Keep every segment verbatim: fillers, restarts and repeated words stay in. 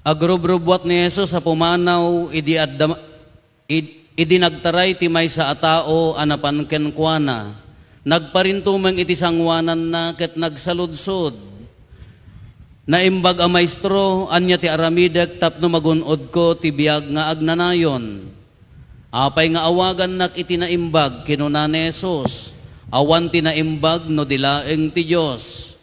Agrubrubbuat ni Jesus a pumanaw idi adda, id-, idi nagtaray ti maysa a tao a napan kenkuana. Nagparintumeng iti sangoananna ket nagsaludsod, "Naimbag a Maestro, ania ti aramidek tapno magun-odko ti biag nga agnanayon?" "Apay nga awagannak iti naimbag?" kinuna ni Jesus. "Awan ti naimbag no di laeng ti Dios.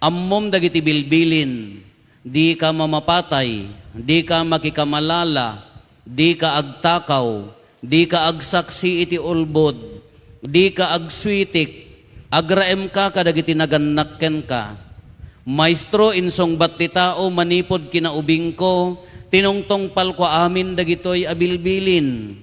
Ammom dagiti bilbilin, dika mamapatay, dika makikamalala, dika agtakaw, dika agsaksi iti ulbod, dika agsuitik, agraemka kadagiti nagannak kenka." "Maestro," insungbat ti tao, "manipud kinaubingko, tinungtungpalko amin dagitoy a bilbilin."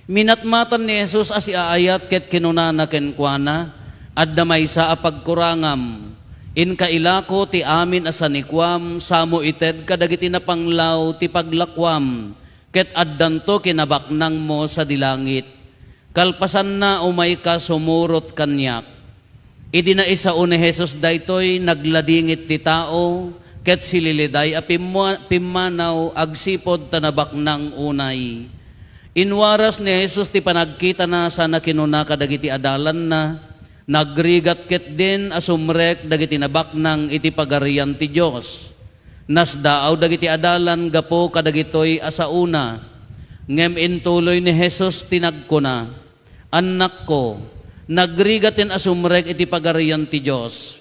Minatmatan ni Jesus a siaayat ket kinunana kenkuana, "Adda maysa a pagkurangam. Inka ilako ti amin a sanikuam, samo ited kadagiti napanglaw ti paglakuam, ket addanto kinabaknangmo sadi langit. Kalpasanna, umayka sumurot kaniak." Idi naisao ni Jesus daytoy, nagladingit ti tao, ket sililiday a pimma-, pimmanaw agsipud ta nabaknang unay. Inwaras ni Jesus ti panagkitana sana kinuna kadagiti adalanna, "Nagrigat ketdin a sumrek dagiti nabaknang iti Pagarian ti Dios. Nasdaaw dagiti adalan gapu kadagitoy a saona." Ngem intuloy ni Jesus ti nagkuna, "Annakko, nagrigaten a sumrek iti Pagarian ti Dios.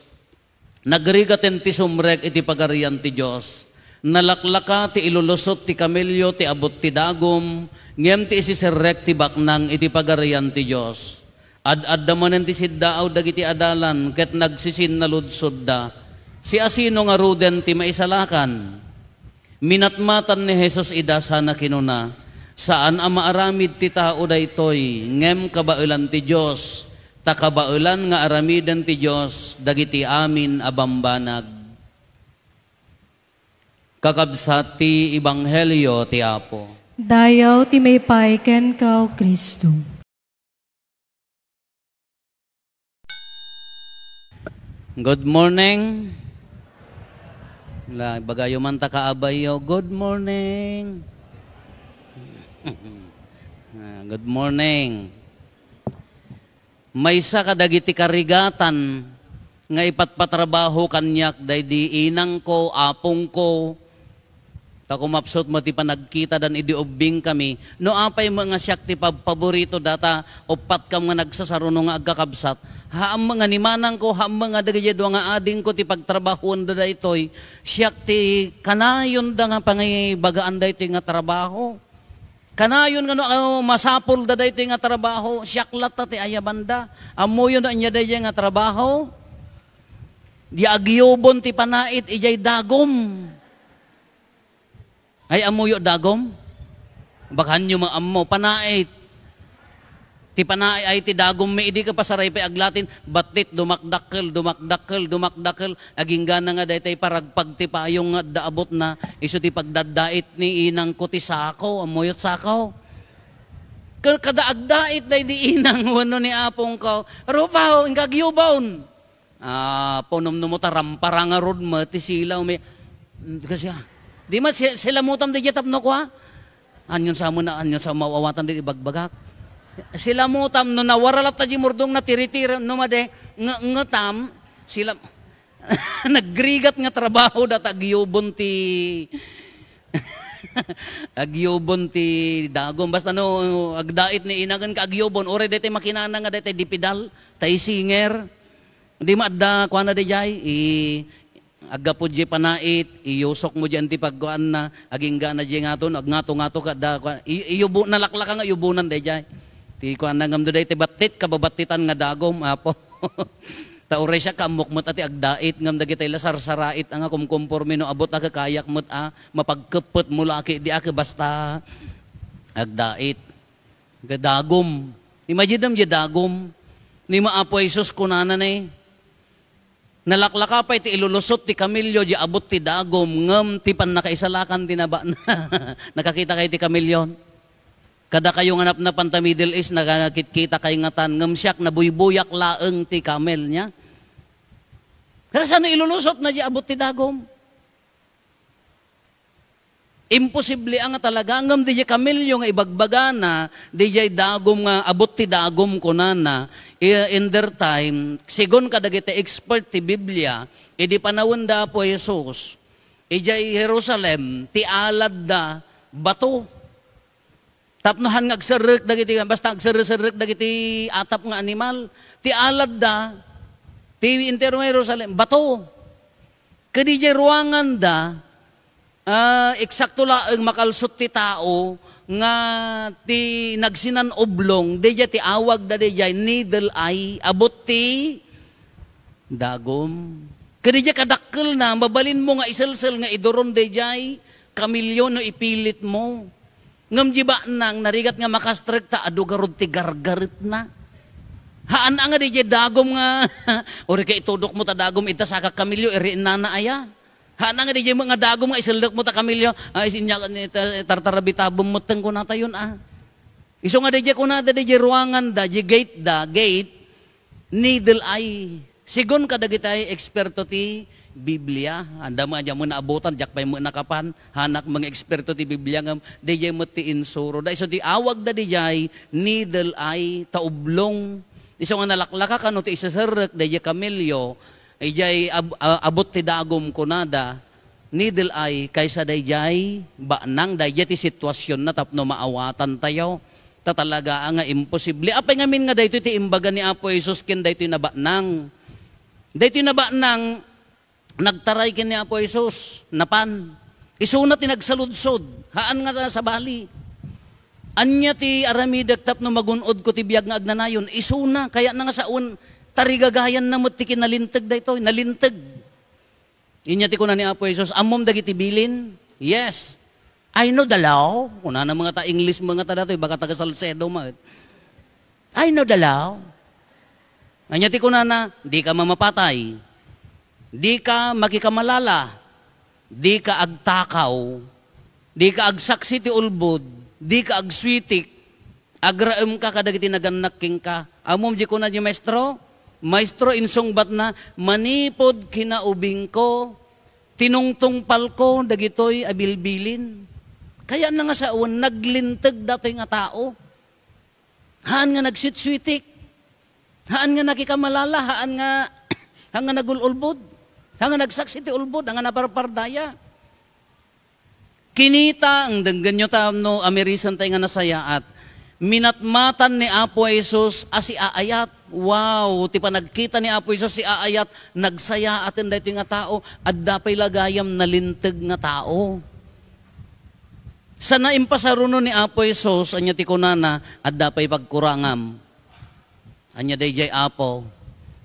Nagrigaten ti sumrek iti Pagarian ti Dios. Nalaklaka ti ilulusot ti kamelio ti abut ti dagum, ngem ti isiserrek ti baknang iti Pagarian ti Dios." Ad-adda manen ti siddaaw dagiti adalan ket nagsisinnaludsodda, "Siasino ngaruden ti maisalakan?" Minatmatan ni Jesus ida sana kinuna, "Saan a maaramid ti tao daytoy, ngem kabaelan ti Dios, ta kabaelan nga aramiden ti Dios dagiti amin a bambanag." Kakabsat ti Ebanghelio ti Apo. Dayaw ti maipay kenka, O Cristo. Good morning. La, ibagayo man ta kaabayyo, "Good morning." Ah, good morning. Maysa kadagiti karigatan nga ipatpatrabaho kaniak daydi inangko, apongko, Ta kumapsut met ti panagkitadan idi ubbing kami, no apay met nga siak ti pabpaborito data, uppat kam nga nagsasaruno nga agkakabsat. Haan met nga ni manangko, haan met nga dagiti dua nga adingko ti pagtrabahoanda daytoy. Siak ti kanayonda nga pangibagaan daytoy nga trabaho. Kanayon nga no, ah, masapulda daytoy nga trabaho, siak latta ti ayabanda. Ammoyo no ania daydiay nga trabaho? Di agyubon ti panait idiay dagom. Ay, ammoyo dagom? Bakaanyo maammo, panait. Ti panait ay ti dagom mi, idi ka pasaray pay aglatin, battit dumakdakkel, dumakdakkel, dumakdakkel. Aginggana nga daytay paragpag ti payong nga adda abutna, isu ti pagdaddait ni inangko ti sako, ammoyo ti sako. Ka-, kada agdait daydi inang wenno ni apongko, "Rupaw, inka agyubon." Ah, punumno mo ta rampara ngarud met ti silaw mi. Mm, kasi, ah, di met si-, silamutam daydiay tapno kua? Anyon sa mo na, anyon sa mo awatan di ibagbagak? Silamutam no nawara latta di murdong na tiritira, no madi, nge-, ngetam, sila, nagrigat nga trabaho data agyubon ti, agyubon ti dagom. Basta no, agdait ni inagen ka agyubon, uray daytay makinana nga daytay dipidal, tay singer. Di maadda kuana dayjay, i-, aggapu diay panait, iyusok mo diyan ti pagkuanna, aginggana diay ngato, no, agngato-ngato ka da, kuan, i-, iyubo-, nalaklaka nga iyubonan dayjay. Ti kuanna ngem no dayta battit, kababattitan nga dagom, Apo. Ta uray siak, kaammok met a ti agdait, ngem dagitay la sarsarait a nga kumkumporme no abot a kakayak met a mapagkeppet mo laki, di a ke basta agdait. Dagom. Imaginem diay dagom. Ni Apo Jesus kunana ne, Nalaklaka pay ti ilulusot ti kamelio diay abut ti dagom, ngem ti pannakaisalakan ti nabana. Nakakita kayo ti kamelio? Kadakayo nga napnapan ta Middle East, nakakitkita kayo ngatan, ngem siak, nabuybuyak laeng ti kamel niya. Kasano ilulusotna diay abut ti dagom? Imposible a nga talaga, ngem diay kamelio nga ibagbagana, diay dagum nga, abot ti dagum, kunana, i-, in their time, sigun kadagiti expert ti Biblia, idi panawen da Apo Jesus, idiay Jerusalem, ti aladda, bato. Tapno han nga agserrek dagiti, basta agserrek-serrek dagiti atap nga animal, ti aladda, ti entero nga Jerusalem, bato. Ket idiay ruanganda, ah, eksakto laeng makalsut ti tao nga ti nagsinan-oblong, daydiay ti awagda daydiay needle eye, abot ti dagum. Ket idiay kadakkelna, mabalinmo nga iselsel nga iduron daydiay kamelio no ipilitmo. Ngem di baknang, narigat nga makastrek ta adu garud ti gargaretna. Haan a nga daydiay dagum nga, uri ka itudokmo ta dagum ita saka kamelio, iri innana aya. Haan a nga daydiay met nga dagum nga iseldekmo ta kamelio, ay, isin-, inya-, ita-, tartarabitabem metten kunatayon a. Isu nga daydiay kunada, daydiay ruanganda, di gate da, gate, needle eye. Sigun kadagiti eksperto ti Biblia. Anda mo, adda mo naabutan, diak pay mo nakapan. Hanak mga eksperto ti Biblia ngem daydiay met ti insuro. Da isu ti awagda daydiay needle eye, ta ublong. Isu nga nalaklaka kano ti iseserrek, daydiay kamelio, idiay ab-, a-, abot ti dagum kunada, needle eye, kaysa daydiay baknang, daydiay ti situasionna tapno maawatan tayo. Ta talaga nga imposible. Apay ngamin nga daytoy ti imbaga ni Apo Jesus ken daytoy nabaknang? Daytoy nabaknang, nagtaray ken ni Apo Jesus, napan. Isuna ti nagsaludsod, haan nga sabali. Ania ti aramidek tapno magun-odko ti biag nga agnanayon? Isuna, kayatna nga sawen, tarigagayanna met ti kinalinteg daytoy, nalinteg. Inya ti kuna ni Apo Jesus, "Ammom dagiti bilin?" "Yes." "I know the law." Kunana mga ta English, mga ta datoy, baka taga Salcedo met. "I know the law." Anya ti kunana, "Dika mamapatay. Dika makikamalala. Dika agtakaw. Dika agsaksi ti ulbod. Dika agsuitik." Agraemka kadagiti nagannak kenka. Ammom di kuna di maestro? Maestro, insungbatna, "Manipud kinaubingko, tinungtungpalko dagitoy a bilbilin." Kayatna nga sawen, naglinteg datoy nga tao. Haan nga nagsitsuitik. Haan nga nakikamalala, haan nga, haan nga nagul-ulbod. Haan nga nagsaksi ti ulbod, haan nga naparpardaya. Kinita, ang denggenyo ta no, amerisen tay nga nasayaat. Minatmatan ni Apo Jesus a siaayat. Wow, ti panagkita ni Apo Jesus siaayat, nagsayaaten daytoy nga tao, adda pay la gayam nalinteg nga tao. Sana impasaruno ni Apo Jesus, anya ti kunana, "Adda pay pagkurangam." Anya daydiay, Apo,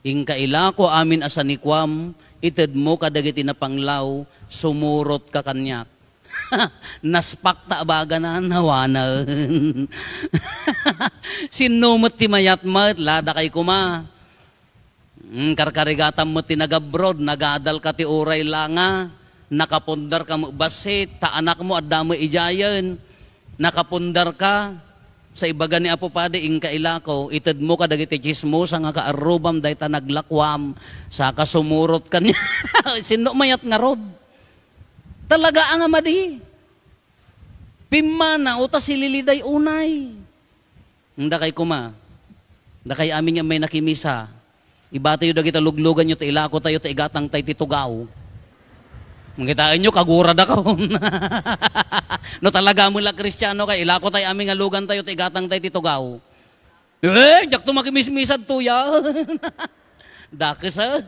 inka ilako amin a sanikuam, itedmo kadagiti napanglaw, sumurotka kaniak. Naspak ta abagana, nawanen. Sinno met ti mayat met, la dakay kuma. Hmm, karkarigatam met ti nagabroad, nagadal ka ti uray la nga, nakapundar ka met bassit, ta anak mo adda met idiayen. Nakapundar ka, sa ibaga ni Apo Padi, inka ilako, itedmo kadagiti chismosa nga kaarrubam, dayta naglakuam, saka sumurot kaniak. Sinno mayat ngarud? Talaga nga madi. Pimmanaw ta sililiday unay. Dakay kuma, dakay amin nga may nakimisa. Ibatayo dagita lugluganyo ta ilako tayo ta igatang tay ti tugaw. Mangitaenyo, kagura dakon. No talaga mo la Kristiano kay, ilako tay amin nga lugan tayo ta igatang tay ti tugaw. Eh, diak to makimismisad to ya. Dakes, ah.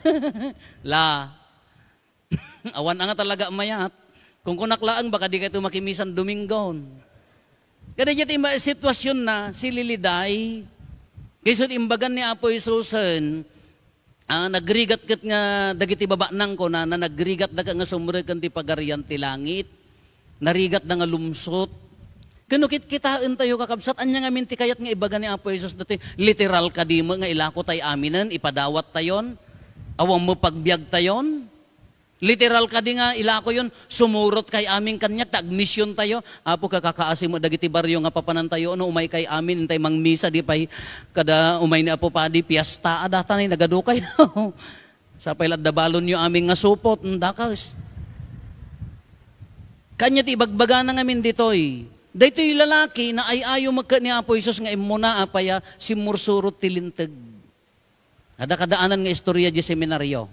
La. Awan a nga talaga mayat. Kung kunak laeng, baka di kayo makimisan Domingon. Kada diya ti ma-, sitwasyon na, sililiday. Kaysa imbagan ni Apo Jesusen, ah, nagrigat ket nga dagiti babaknang ko na, na nagrigat da ka nga sumreken ti pagarian ti langit. Narigat da nga lumsot. Kano kit-, kitaen tayo, kakabsat, anya ngamin ti kayat nga ibaga ni Apo Jesus dati, literal kadi met nga ilako tay aminen, ipadawat tayon, awan met pagbiag tayon. Literal kadi nga ilako yon, sumurot kay amin kaniak, ta agmision tayo. Apo, kakakaasi met dagiti barrio nga papanan tayo, no, umay kay amin, intay mangmisa, di pay kada umay ni Apo Padi, piesta, a data ni nagadu kayo. Sapay la adda balonyo amin nga supot, mm, dakas. Kanya ti ibagbagana ngamin ditoy. Daytoy lalaki, naay-ayo met ket ni Apo Jesus nga immuna a paya, simmursurot ti linteg. Adda kadaanan nga istorya di seminaryo.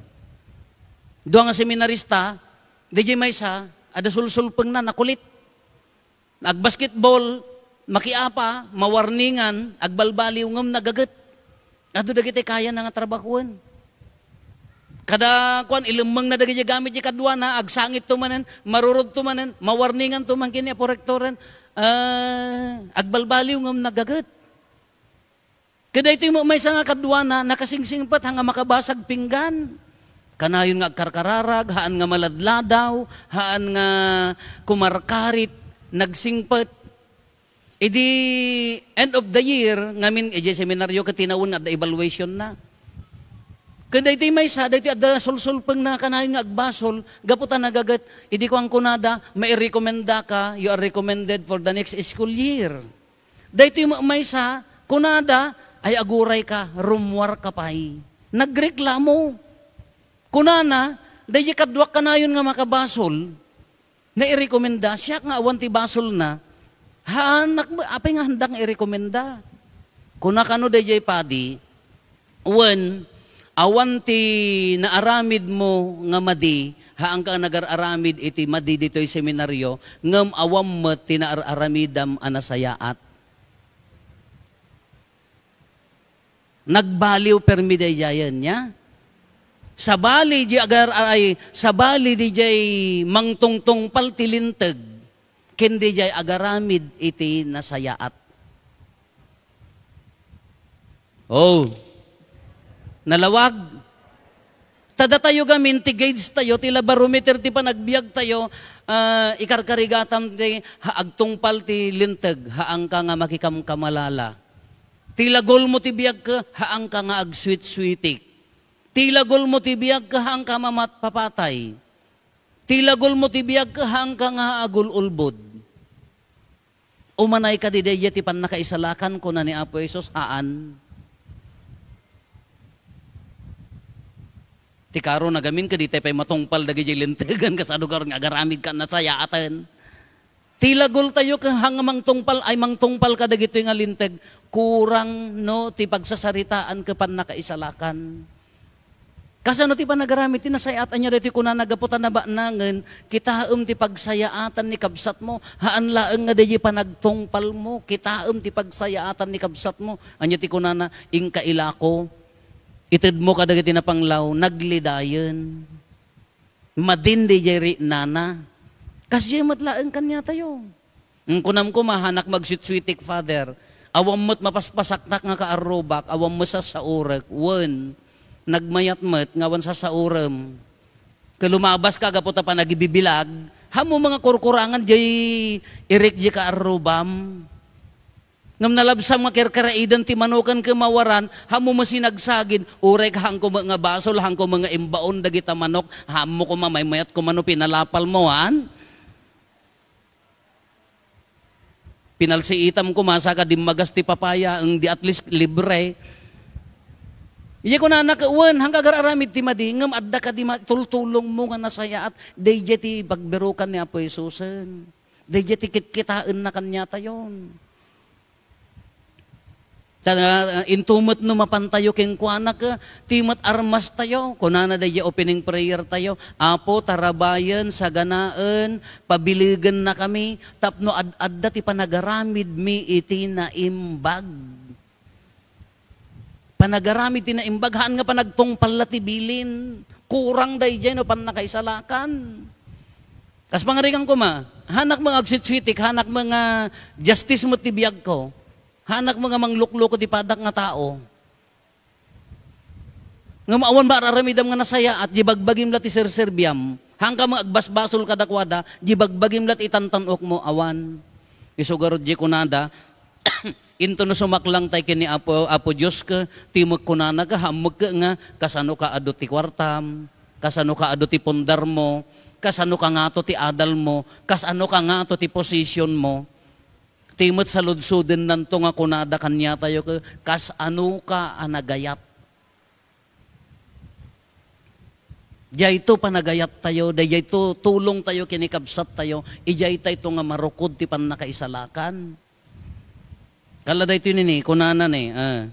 Dua nga seminarista, di di maysa, adda sulsulpengna, nakulit. Agbasketball, makiapa, mawarningan, agbalbaliw ngem nagaget. Adu dagiti kayana nga trabahoen. Kada kuan, ilemmengna dagiti gamit ti kaduana, agsangit to manen, marurod to manen, mawarningan to man ken ni Apo Rektoren, ah, agbalbaliw ngem nagaget. Kadaytoy met maysa nga kaduana, nakasingsingpet ha nga makabasag pinggan. Kanayon nga agkarkararag, haan nga maladladaw, haan nga kumarkarit, nagsingpet. Idi end of the year, ngamin, idiay seminaryo ket tinawen nga adda evaluation na. Ken daytoy maysa, daytoy adda sulsulpengna kanayon nga agbasol, gapu ta nagaget, idi kuan kunada, "Mairekomenda ka, you are recommended for the next school year." Daytoy met maysa, kunada, "Ay, aguray ka, rummuar ka pay." Nagreklamo. Kunana, "Daydi kaduak kanayon nga makabasol, nairekomenda, siak nga awan ti basolna, haanak mo, apay nga handak nga irekomenda?" Kuna kano daydiay padi, "Wen, awan ti naaramidmo nga madi, haanka nagar-aramid iti madi ditoy seminaryo, ngem awan met ti naar-aramidam a nasayaat." Nagbaliw permi daydiayen, nia? Sabali di agar-, ay, sabali di jay mangtungtungpal ti linteg, ken di jay agaramid iti nasayaat. Oh. Nalawag. Ta datayo gamin, ti gauge tayo, ti la barometer ti panagbiag tayo, ah, ikarkarigatam ti ha-, agtungpal ti linteg, haanka nga makikamkamalala. Ti lagulmo ti biagka, haanka nga agsweet-sweetik. Ti lagulmo ti biagka, haanka mamatpapatay. Ti lagulmo ti biagka, haanka nga agul-ulbod. Umanay kadi daydiay ti pannakaisalakan, kuna ni Apo Jesus, haan. Ti karo nagamin, kadi tay pay matungpal dagiti lintegen, kasano garud nga agaramid ka nasayaaten. Ti lagultayo ken hang mangtungpal, ay mangtungpal ka dagitoy nga linteg, kurang no ti pagsasaritaan ken pannakaisalakan. Kasano ti panagaramid ti nasayaat? Ania daytoy kunana, gapu ta nabanangen, kitaem ti pagsayaatan ni kabsatmo, haan laeng nga daydi panagtungpalmo, kitaem ti pagsayaatan ni kabsatmo. Ania ti kunana, inka ilako, itedmo kadagiti napanglaw, naglidayen. Madin daydiay rinana. Kasdiay met laeng kaniatayo. Ngem kunam koma, hanak magsweet-sweetik, Father. Awan met mapaspasaktak nga kaarrubak, awan met sassaurek, wen, nagmayat met nga awan sassaurem. Ket lumabaska gapu ta panagibibilag, hammo nga kurkurangan jay irik jay kaarrubam. Ngem nalabsam nga kerkeraiden ti manoken ken mawaran, hammo met sinagsagid, uray ka haan koma nga basol, haan koma nga imbaon dagita manok, hammo koma maymayat koma no pinalapalmo, han? Pinalsiitam koma, saka dimmagas ti papaya, eng di at least libre. Iya kunana ket, wen, haanka agar-aramid ti madi, ngem adda kadi ma-, tultulongmo nga nasayaat, daydiay ti pagbirukan ni Apo Jesusen. Daydiay ti kitkitaenna kaniatayon. Ta, ah, intomet no mapantayo kenkuana, ket ti met armastayo. Kunana daydiay opening prayer tayo, Apo, tarabayen, saganaen, pabilegennakami, tapno ad-adda ti panagaramidmi iti naimbag. Panagaramid ti naimbag, haan nga panagtungpal la ti bilin. Kurang daydiay no pannakaisalakan. Kas pangarigan koma, hanak nga agsweet-sweetik, hanak nga justice met ti biagko. Hanak nga manglukloko ti padak nga tao. Ngem awan ba ar-aramidam nga nasayaat, di bagbagim la ti serserbiam. Haanka nga agbasbasol kadakuada, di bagbagim la ti itantan-okmo, awan. Isu garud di kunada, into no sumaklang tay ken ni Apo, Apo Dios ke, ti met kunana ka, hammek ke nga, kasano ka adu ti kuartam, kasano ka adu ti pundarmo, kasano ka ngato ti adalmo, kasano ka ngato ti positionmo. Ti met saludsodennanto nga kunada kaniatayo ke, kasano ka a nagayat. Daytoy panagayat tayo, daytoy tulong tayo ken ni kabsat tayo, idiay tayo nga marukod ti pannakaisalakan. Kala daytoy nini, kunana ni, ah,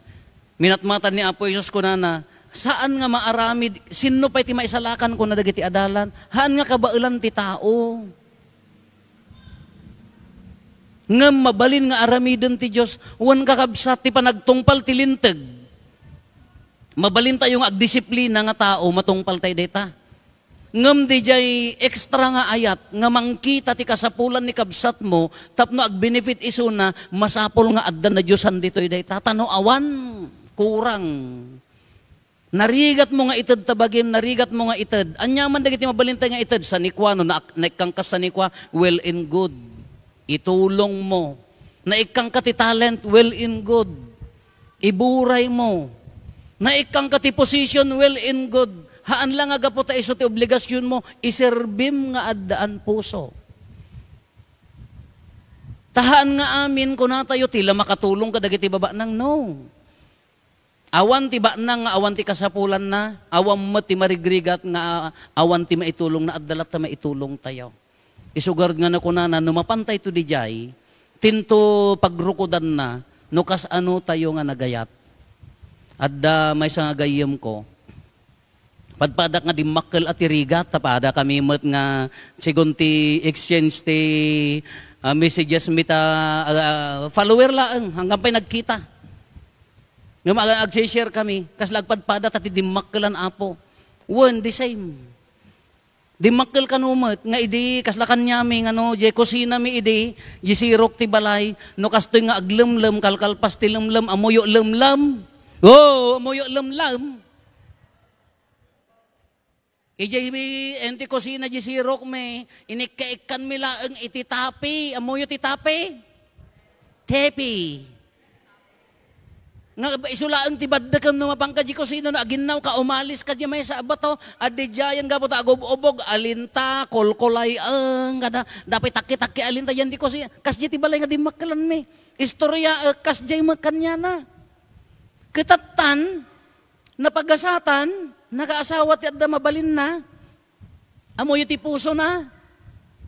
minatmatan ni Apo Jesus, kunana, "Saan nga maaramid, sinno pay ti maisalakan kuna dagiti adalan? Haan nga kabaelan ti tao." Ngem mabalin nga aramiden ti Dios, wen kakabsat ti panagtungpal ti linteg. Mabalin tayo nga agdisiplina nga tao, matungpal tayo dayta. Ngem didiay extra nga ayat nga mangkita ti kasapulan ni kabsatmo tapno agbenefit isuna, masapul nga adda nadiosan ditoy dayta. Ta no awan, kurang. Narigatmo nga ited ta bagim, narigatmo nga ited. Ania man dagiti mabalin tayo nga ited? Sanikua, no na-, naikkanka sanikua, well and good. Itulong mo. Naikkanka ti talent, well and good. Iburay mo. Naikkanka ti position, well and good. Haan la nga gapu ta isu ti obligasyonmo, iserbim nga addaan puso. Ta haan nga amin, kuna tayo, ti la makatulong kadagiti babanang, no. Awan ti banang nga awan ti kasapulanna, awan met ti marigrigat nga awan ti maitulongna, adda latta maitulong tayo. Isu garud nga nakunana, no mapantayto didiay, tinto pagrukodanna, no kasano tayo nga nagayat. Adda maysa nga gayyemko, padpadak nga dimmakkel a ti rigat, ta pada kami met nga, segun ti exchange ti, ah, messages mi ta, ah, follower laeng, hanggang pay nagkita. Ngem ag-, agsi-share kami, kasla agpadpada ta ti dimmakkelan, Apo. Wen, the same. Dimmakkel kano met nga idi, kasla kaniami, nga no, diay kusinami idi, diay sirok ti balay, no kastoy nga aglemlem, kalkalpas ti lemlem, ammoyo lemlem. Oo, ammoyo lemlem. Idiay enti kusina diay sirokmi, inikkaikkanmi laeng iti tapi. Ammoyo ti tapi? Tepi. Nga isu laeng ti baddekem no mapanka diay kusina, no aginnawka, umaliska diay maysa a bato, adda diayen gapu ta agub-ubog, alinta, kolkolayen, kada, dapay takki-takki alinta diay kusina. Kas diay ti balay nga dimmakkelanmi. Istorya, eh, kas diay met kaniana. Ket tattan, napagasatan, nakaasawa ti adda mabalinna. Ammoyo ti pusona?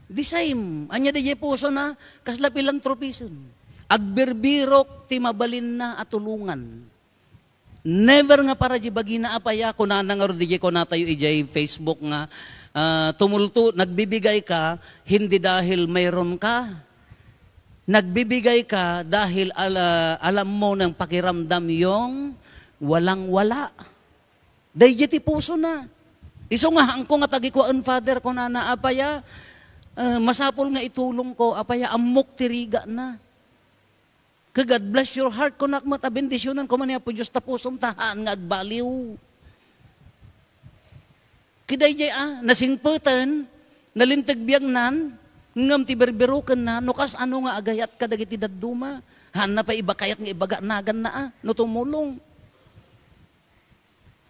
The same. Ania diay pusona? Kasla philanthropism. Agbirbirok ti mabalinna a tulongan. Never nga para diay bagina, apay a, kunana ngarud diay kunatayo idiay Facebook nga, ah, tumulto, nagbibigay ka, hindi dahil mayroon ka. Nagbibigay ka dahil ala-, alam mo ng pakiramdam yung walang-wala. Daydiay ti pusona. Isu nga haanko nga tagikuaen, Father, kunana, apay a, eh, masapul nga itulongko, apay a, ammok ti rigana. Ka God bless your heart, kunak met a bendisionan koma ni Apo Dios ta pusom ta haan nga agbaliw. Ket daydiay a, nasingpeten, nalinteg biagnan, ngem ti berberokenna, no kasano nga agayat kadagiti dadduma, haanna pay iba kayat nga ibaga naganna a, no tumulong.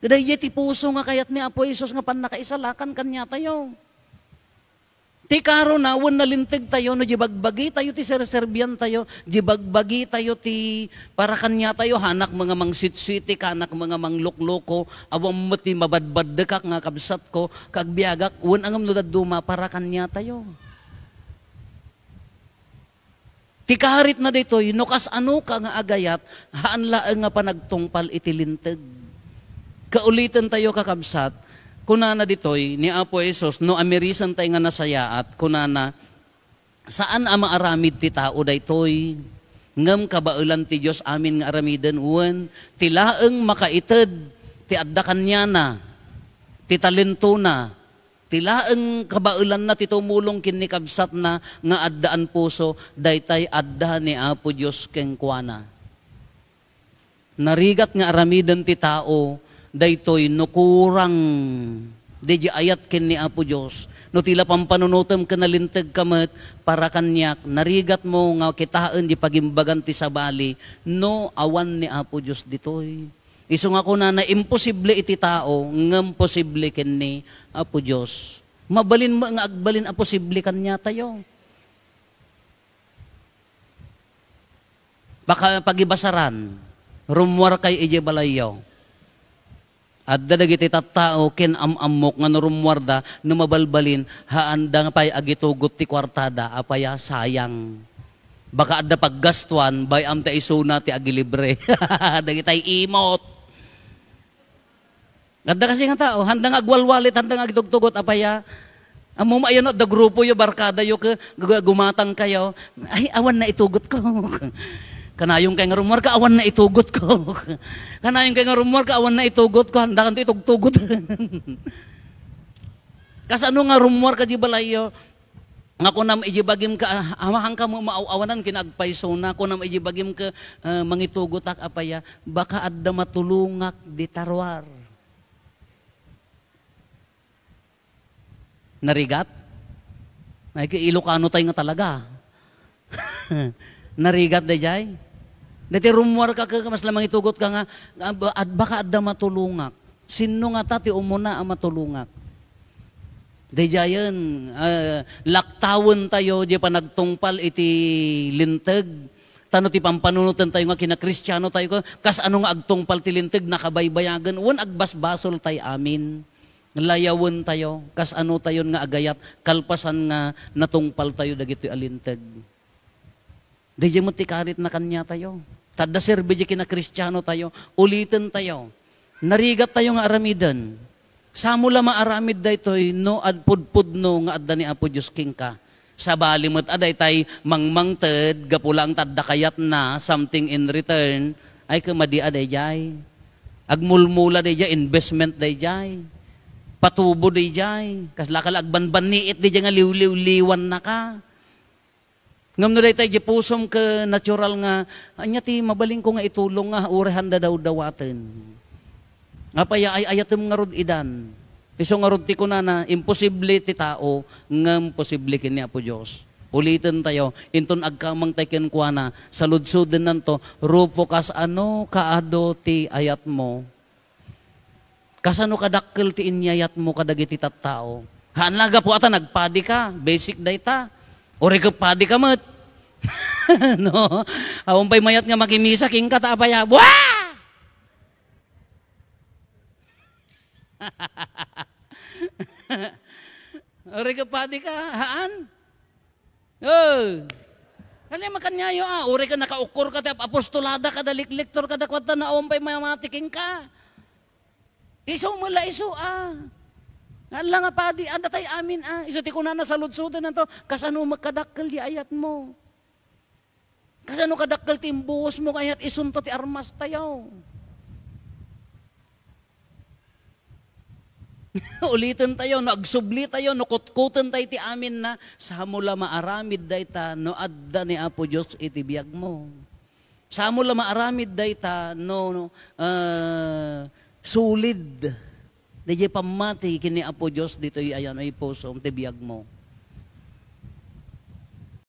Daydiay ti puso nga kayat ni Apo Jesus nga pannakaisalakan kaniatayo. Ti karona, wen nalinteg tayo, no, di bagbagi tayo ti serserbian tayo, di bagbagi tayo ti para kaniatayo, hanak mga mangsitsuiti, hanak mga manglukloko, awan met ti mabadbaddekak nga kabsatko, kagbiagak, wen angem no dadduma para kaniatayo. Ti karitna ditoy, no kasano ka nga agayat, haan laeng nga panagtungpal iti linteg. Kauliten tayo, kakabsat, kunana ditoy ni Apo Jesus, no amirisan tayo nga nasayaat, kunana, saan a maaramid ti tao daytoy, ngem kabaelan ti Dios amin nga aramiden, wen ti laeng makaited ti adda kaniana, ti talentona, ti laeng kabaelanna ti tumulong ken ni kabsatna nga addaan puso, daytay adda ni Apo Dios kenkuana. Narigat nga aramiden ti tao daytoy no kurang daydiay ayat ken ni Apo Dios. No ti la pampanunotem ken nalinteg ka met para kaniak, narigatmo nga kitaen di pagimbagan ti sabali no awan ni Apo Dios ditoy. Isu nga kunana, imposible iti tao, ngem posible ken ni Apo Dios. Mabalin met nga agbalin a posible kaniatayo. Baka pagibasaran, rummuarkay idiay balayyo. Adda dagiti tattao ken am-ammok nga no rummuarda, no mabalbalin, haanda nga pay agitugot ti kuartada, apay a, sayang. Baka adda paggastuan, bay-am ta isuna ti agilibre. Dagitay imot. Adda kasi nga tao, handa nga agwalwalit, handa nga agtugtugot, apay a, ammo maayano, adda grupoyo, barkadayo, ke, gu-, gumatang kayo, "Ay, awan na itugot ko." Kanayon kay nga rummuar ka, "Awan na itugot ko." Kanayon kay nga rummuar ka, "Awan na itugot ko." Handa kanto itugtugot. Kasano nga rummuar ka di balayyo? Nga kunam iji bagim ka, ah, amahan ka mo maaw-awanan ken agpaysona. Kunam iji bagim ka, ah, mangitugotak, apay a, baka adda matulongak dita ruar. Narigat? Ay, ki-, Ilocano tay nga talaga. Narigat dayjay? Daytoy rummuar ka, ka, ka, mas lamang itugot ka nga, ah, ba-, ad-, baka adda matulongak. Sinno ngata ti umuna a matulongak? Dayjayen, ah, laktawen tayo, di panagtungpal iti linteg. Tano ti pampanunoten tayo nga kinakristiano tayo, ka-, kas ano nga agtungpal ti linteg, nakabaybayagen, wen agbasbasol tay amin. Layawen tayo, kas ano tayon nga agayat, kalpasan nga natungpal tayo dagitoy a linteg. Dayjay met ti karitna kaniatayo. Ta adda serbi di kinakristiano tayo, uliten tayo. Narigat tayo nga aramiden. Samo la maaramid daytoy no ad-, pudpudno nga adda ni Apo Dios kenka. Sabali met a daytay mangmangted gapu laeng ta adda kayatna, something in return, ay, kemadi a dayjay. Agmulmula dayjay, investment dayjay. Patubo dayjay. Kasla ka la agbanbanniit dayjay nga liwliwliwannaka. Ngem no daytay di pusom ket natural nga, ania ti mabalinko nga itulong nga uray handa dawdawaten? Apay a, ay-ayatem ngarud idan? Isu ngarud ti kunana, imposible ti tao, ngem posible ken ni Apo Dios. Uliten tayo, inton agkamang tay kenkuana, saludsodennanto, Rufo, kas ano kaado ti ayatmo? Kasano kadakkel ti inyayatmo kadagiti tattao? Haan la gapu a ta nagpadi ka, basic dayta. Uray ket padi ka met. No? Awan pay mayat nga makimisa kenka ta apay a, "Bua!" Uray ket padi ka, haan? Oh. Kani makaniayo a, uray ka nakaukkor ka ti ap-, apostolada kada likliktor kada kuadta na awan pay mamati kenka. Isu met la isu a. Nga la nga padi, adda tay amin a. Isu ti kunana saludsodennanto, kasano met kadakkel di ayatmo? Kasano kadakkel ti imbuosmo nga ayat isunto ti armas tayo? Uliten tayo, no agsubli tayo, no kutkoten tayo ti aminna, samo la maaramid dayta no adda ni Apo Dios iti biagmo. Samo la maaramid dayta no, no, ah, solid dayjay pammati ken ni Apo Dios ditoy ayan ay pusom ti biagmo.